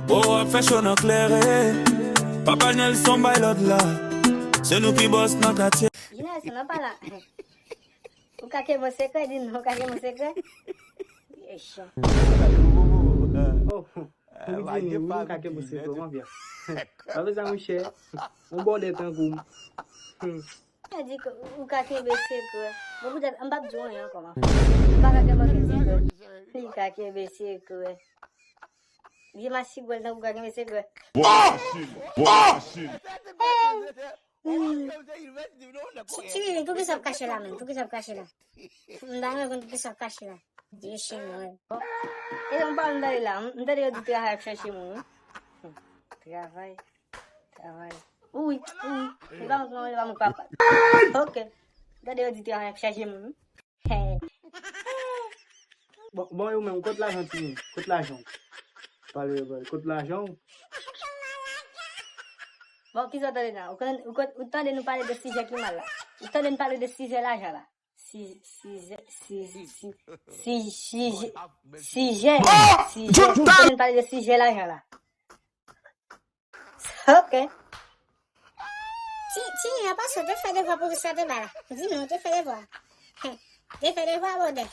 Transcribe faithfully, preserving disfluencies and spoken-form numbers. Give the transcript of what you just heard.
Oh, ap fè cho nan klere. Papa Nelson bay lòd la. Se nou ki bòs nan katye. Jenèz, nan pa la. Ou ka kenbe yon sekrè, di nou, ou ka kenbe yon sekrè. Echan. Oh, ou di nou, ou ka kenbe yon sekrè, mon vieux. Sa vle sa, monchè. Yon bòdè tankou m. Hmm. Mwen di ke ou ka kenbe sekrè. Bon, poutèt, m p ap di w anyen ankò, man. Ou pa ka kenbe ankenn sekrè. Li ka kenbe sekrè. Vye masigwèl tankou ou ka kenbe sekrè. Bwa machin! Bwa machin! Ti, ti Vivi, poukisa w ap kache la menm? Poukisa w ap kache la? M ta renmen konn poukisa w ap kache la. Vye chen mwen. E m pa m tande la. M tande yo di travay ap chèche moun, wi. Travay. Travay. Wi, wi. Li pa mwen, li pa mwen papa. Ok. M tande yo di travay ap chèche moun, wi. Bon, bon, yo menm, kot lajan ti moun? Kot lajan w? Pale, pale, kot lajan w? Bon, kisa w tande la? Ou konn, ou konn, ou tande nou pale de sijè ki mal la? Ou tande nou pale de sijè lajan la? Si, sijè, si, si, si, sijè, sijè, sijè. Ou tande nou pale de sijè lajan la? Ok. Ti, ti, an pasan, te fè devwa pou sa te ba la. Di nou, te fè devwa. Te fè devwa, bòdè.